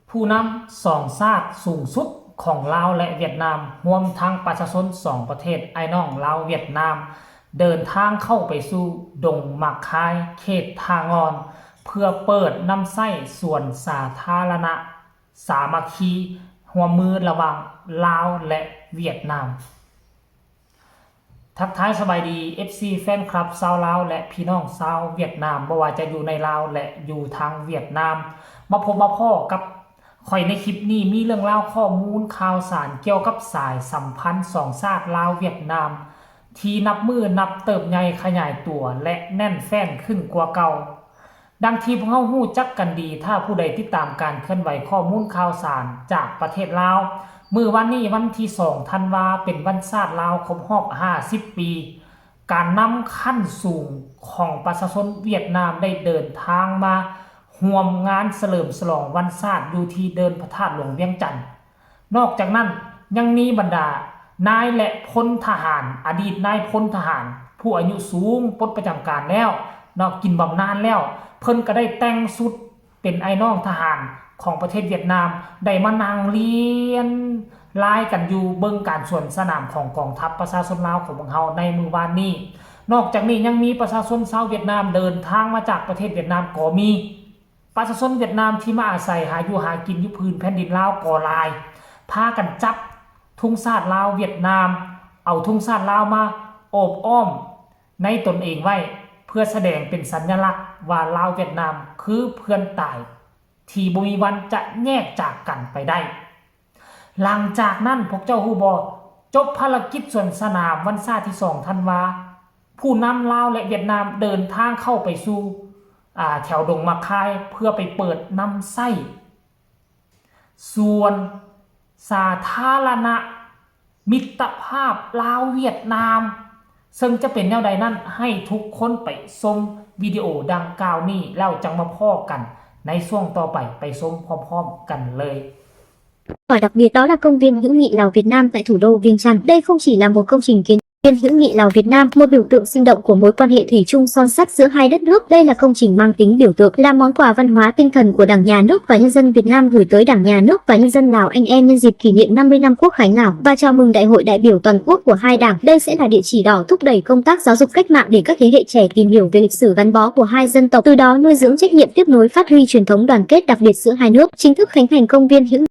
ຜູ້ນຳສອງຊາດສູງສຸດຂອງລາວ ແລະ ຫວຽດນາມ, ຮວມທັງປະຊາຊົນສອງປະເທດອ້າຍນ້ອງລາວ-ຫວຽດນາມ, ເດີນທາງເຂົ້າໄປສູ່ດົງໝາກຄາຍ ເຂດທ່າງ່ອນ ເພື່ອເປີດນຳໃຊ້ສວນສາທາລະນະສາມັກຄີຮ່ວມມືລະຫວ່າງລາວ ແລະ ຫວຽດນາມ. ທັກທາຍສະບາຍດີ ເອັຟຊີ ແຟນຄລັບຊາວລາວ ແລະ ພີ່ນ້ອງຊາວຫວຽດນາມ, ບໍ່ວ່າຈະຢູ່ໃນລາວ ແລະ ຢູ່ທາງຫວຽດນາມ, ມາພົບມາພໍ້ກັບຂ້ອຍໃນຄລິບນີ້. ມີເລື່ອງລາວ, ຂໍ້ມູນ, ຂ່າວສານກ່ຽວກັບສາຍສຳພັນສອງຊາດລາວ-ຫວຽດນາມ ທີ່ນັບມື້ນັບເຕີບໃຫຍ່ຂະຫຍາຍຕົວ ແລະ ແໜ້ນແຟ້ນຂຶ້ນກວ່າເກົ່າ. ດັ່ງທີ່ພວກເຮົາຮູ້ຈັກກັນດີ, ຖ້າຜູ້ໃດຕິດຕາມການເຄື່ອນໄຫວຂໍ້ມູນຂ່າວສານຈາກປະເທດລາວ, ມື້ວານນີ້ວັນທີສອງທັນວາ ເປັນວັນຊາດລາວຄົບຮອບຫ້າສິບປີ. ການນຳຂັ້ນສູງຂອງປະຊາຊົນຫວຽດນາມໄດ້ເດີນທາງມາຮ່ວມງານສະເຫຼີມສະຫຼອງວັນຊາດຢູ່ທີ່ເດີ່ນພະທາດຫຼວງວຽງຈັນ. ນອກຈາກນັ້ນ ຍັງມີບັນດານາຍ ແລະ ພົນທະຫານ, ອະດີດນາຍພົນທະຫານຜູ້ອາຍຸສູງປົດປະຈຳການແລ້ວເນາະ, ກິນບຳນານແລ້ວ, ເພິ່ນກໍໄດ້ແຕ່ງຊຸດເປັນອ້າຍນ້ອງທະຫານຂອງປະເທດຫວຽດນາມ, ໄດ້ມານັ່ງລຽນລາຍກັນຢູ່ເບິ່ງການສວນສະໜາມຂອງກອງທັບປະຊາຊົນລາວຂອງພວກເຮົາໃນມື້ວານນີ້. ນອກຈາກນີ້ຍັງມີປະຊາຊົນຊາວຫວຽດນາມເດີນທາງມາຈາກປະເທດຫວຽດນາມກໍມີ. ປະຊາຊົນຫວຽດນາມທີ່ມາອາໄສຫາຢູ່ຫາກິນຢູ່ພື້ນແຜ່ນດິນລາວກໍຫຼາຍ, ພາກັນຈັບທຸງຊາດລາວຫວຽດນາມ, ເອົາທຸງຊາດລາວມາໂອບອ້ອມໃນຕົນເອງໄວ້ ເພື່ອສະແດງເປັນສັນຍະລັກວ່າລາວຫວຽດນາມຄືເພື່ອນຕາຍທີ່ບໍ່ມີວັນຈະແຍກຈາກກັນໄປໄດ້. ຫຼັງຈາກນັ້ນ ພວກເຈົ້າຮູ້ບໍ່, ຈົບພາລະກິດສວນສະໜາມວັນຊາດທີສອງທັນວາ, ຜູ້ນຳລາວ ແລະ ຫວຽດນາມເດີນທາງເຂົ້າໄປສູ່ ອາ ແຖວດົງໝາກຄາຍ ເພື່ອໄປເປີດນຳໃຊ້ສວນສາທາລະນະມິດຕະພາບລາວຫວຽດນາມ. ເຊິ່ງຈະເປັນແນວໃດນັ້ນ, ໃຫ້ທຸກຄົນໄປຊົມວິດີໂອດັ່ງກ່າວນີ້ ແລ້ວຈັ່ງມາພໍ້ກັນໃນຊ່ວງຕໍ່ໄປ, ໄປຊົມພ້ອມໆກັນເລີຍ. Và đặc biệt đó là công viên hữu nghị Lào Việt Nam tại thủ đô Viêng Chăn. Đây không chỉ là một công trình kiến trúc, viên hữu nghị Lào Việt Nam, một biểu tượng sinh động của mối quan hệ thủy chung son sắt giữa hai đất nước. Đây là công trình mang tính biểu tượng, là món quà văn hóa tinh thần của Đảng, Nhà nước và nhân dân Việt Nam gửi tới Đảng, Nhà nước và nhân dân Lào anh em nhân dịp kỷ niệm năm mươi năm Quốc khánh Lào và chào mừng Đại hội đại biểu toàn quốc của hai đảng. Đây sẽ là địa chỉ đỏ thúc đẩy công tác giáo dục cách mạng để các thế hệ trẻ tìm hiểu về lịch sử gắn bó của hai dân tộc, từ đó nuôi dưỡng trách nhiệm tiếp nối phát huy truyền thống đoàn kết đặc biệt giữa hai nước. Chính thức khánh thành công viên hữu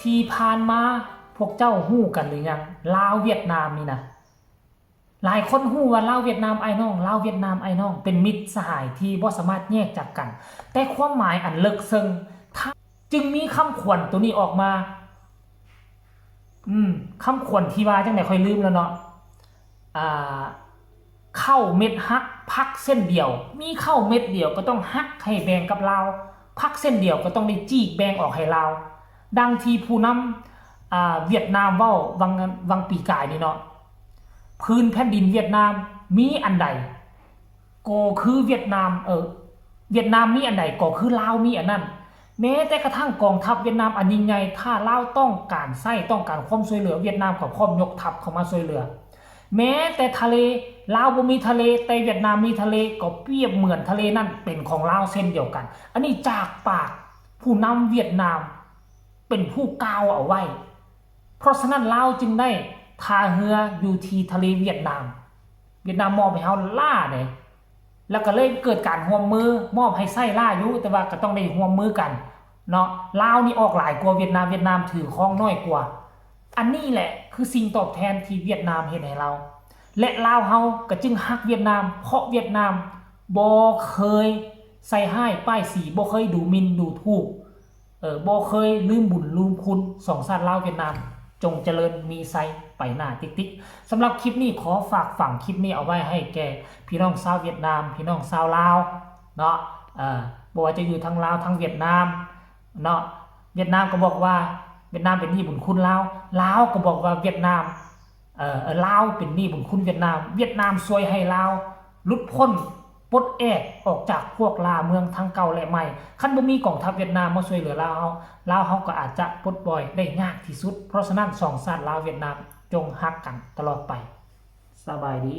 ທີ່ຜ່ານມາພວກເຈົ້າຮູ້ກັນຫຼືຍັງ? ລາວຫວຽດນາມນີ້ນະ ຫຼາຍຄົນຮູ້ວ່າລາວຫວຽດນາມອ້າຍນ້ອງ, ລາວຫວຽດນາມອ້າຍນ້ອງ ເປັນມິດສະຫາຍທີ່ບໍ່ສາມາດແຍກຈາກກັນ, ແຕ່ຄວາມໝາຍອັນເລິກເຊິ່ງ ຖ້າ ຈຶ່ງມີຄຳຂວັນໂຕນີ້ອອກມາ. ອືມ ຄຳຂວັນທີ່ວ່າຈັ່ງໃດຂ້ອຍລືມແລ້ວເນາະ. ອ່າ ເຂົ້າເມັດຫັກ ຜັກເສັ້ນດຽວ, ມີເຂົ້າເມັດດຽວກໍຕ້ອງຫັກໃຫ້ແບ່ງກັບລາວ, ຜັກເສັ້ນດຽວກໍຕ້ອງໄດ້ຈີກແບ່ງອອກໃຫ້ລາວ. ດັ່ງທີ່ຜູ້ນຳ ອ່າ ຫວຽດນາມເວົ້າຫວ່າງ ຫວ່າງປີກາຍນີ້ເນາະ, ພື້ນແຜ່ນດິນຫວຽດນາມມີອັນໃດ ກໍຄືຫວຽດນາມ, ເອີ ຫວຽດນາມມີອັນໃດກໍຄືລາວມີອັນນັ້ນ. ແມ້ແຕ່ກະທັ່ງກອງທັບຫວຽດນາມອັນຍິ່ງໃຫຍ່, ຖ້າລາວຕ້ອງການໃຊ້, ຕ້ອງການຄວາມຊ່ວຍເຫຼືອ, ຫວຽດນາມກໍພ້ອມຍົກທັບເຂົ້າມາຊ່ວຍເຫຼືອ. ແມ້ແຕ່ທະເລ, ລາວບໍ່ມີທະເລ, ແຕ່ຫວຽດນາມມີທະເລ, ກໍປຽບເໝືອນທະເລນັ້ນເປັນຂອງລາວເຊັ່ນດຽວກັນ. ອັນນີ້ຈາກປາກຜູ້ນຳຫວຽດນາມເປັນຜູ້ກ່າວເອົາໄວ້. ເພາະສະນັ້ນລາວຈຶ່ງໄດ້ທ່າເຮືອຢູ່ທີ່ທະເລຫວຽດນາມ. ຫວຽດນາມມອບໃຫ້ເຮົາລ້າເດ້ ແລ້ວກໍເລີຍເກີດການຮ່ວມມື, ມອບໃຫ້ໃຊ້ລ້າຢູ່, ແຕ່ວ່າກໍຕ້ອງໄດ້ຮ່ວມມືກັນເນາະ. ລາວນີ້ອອກຫຼາຍກວ່າຫວຽດນາມ, ຫວຽດນາມຖືຄອງນ້ອຍກວ່າ. ອັນນີ້ແຫຼະຄືສິ່ງຕອບແທນທີ່ຫວຽດນາມເຮັດໃຫ້ລາວ ແລະ ລາວເຮົາກໍຈຶ່ງຮັກຫວຽດນາມ, ເພາະຫວຽດນາມບໍ່ເຄີຍໃສ່ຮ້າຍປ້າຍສີ, ບໍ່ເຄີຍດູໝິ່ນດູຖູກ, ເອີ ບໍ່ເຄີຍລືມບຸນລືມຄຸນ. ສອງຊາດລາວຫວຽດນາມ ຈົ່ງຈະເລີນມີໄຊໄປໜ້າຕິກໆ. ສຳລັບຄລິບນີ້ ຂໍຝາກຝັງຄລິບນີ້ເອົາໄວ້ໃຫ້ແກ່ພີ່ນ້ອງຊາວຫວຽດນາມ, ພີ່ນ້ອງຊາວລາວເນາະ, ເອີ ບໍ່ວ່າຈະຢູ່ທັງລາວທັງຫວຽດນາມເນາະ. ຫວຽດນາມກໍບອກວ່າຫວຽດນາມເປັນໜີ້ບຸນຄຸນລາວ, ລາວກໍບອກວ່າຫວຽດນາມ ເອີ ລາວເປັນໜີ້ບຸນຄຸນຫວຽດນາມ, ຫວຽດນາມຊ່ວຍໃຫ້ລາວຫຼຸດພົ້ນ ປົດແອກອອກຈາກພວກລ່າເມືອງທັງເກົ່າ ແລະ ໃໝ່. ຄັນບໍ່ມີກອງທັບຫວຽດນາມມາຊ່ວຍເຫຼືອລາວເຮົາ, ລາວເຮົາກໍອາດຈະປົດປ່ອຍໄດ້ຍາກທີ່ສຸດ. ເພາະສະນັ້ນ ສອງຊາດລາວຫວຽດນາມ ຈົ່ງຮັກກັນຕະຫຼອດໄປ. ສະບາຍດີ.